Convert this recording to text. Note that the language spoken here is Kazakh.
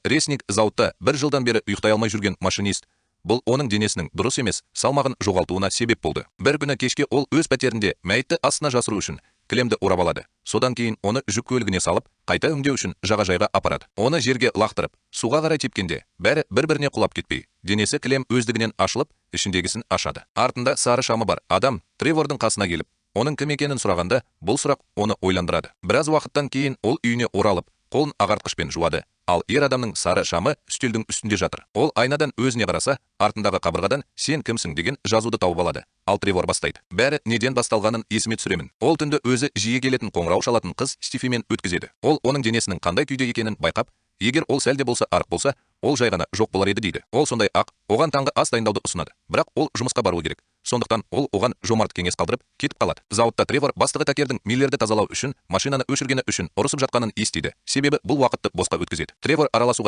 Ресник зауытта бір жылдан бері ұйықтай алмай жүрген машинист. Бұл оның денесінің дұрыс емес салмағын жоғалтуына себеп болды. Бір күні кешке ол өз пәтерінде мәйітті астына жасыру үшін кілемді орап алады. Содан кейін оны жүк көлігіне салып, қайта өңдеу үшін жағажайға апарады. Оны жерге лақтырып, суға қарай тепкенде, бәрі бір-біріне құлап кетпей, денесі кілем өздігінен ашылып, ішіндегісін ашады. Артында сары шамы бар адам Тревордың қасына келіп, оның кім екенін сұрағанда, бұл сұрақ оны ойландырады. Біраз уақыттан кейін ол үйіне оралып, қолын ағартқышпен жуады. Ал ер адамның сары шамы үстелдің үстінде жатыр. Ол айнадан өзіне қараса, артындағы қабырғадан «Сен кімсің?» деген жазуды тауып алады. Ал Тревор бастайды. Бәрі неден басталғанын есіме түсіремін. Ол түнді өзі жиі келетін қоңырау шалатын қыз Стифимен өткізеді. Ол оның денесінің қандай күйде екенін байқап, егер ол сәл де болса арық болса, ол жай ғана жоқ болар еді дейді. Ол сондай ақ оған таңғы ас дайындауды ұсынады. Бірақ ол жұмысқа баруы керек. Сондықтан ол оған жомарт кеңес қалдырып, кетіп қалады. Зауытта Тревор бастығы Такердің Миллерді тазалау үшін машинаны өшіргені үшін ұрысып жатқанын естиді. Себебі бұл уақытты босқа өткізеді. Тревор араласуға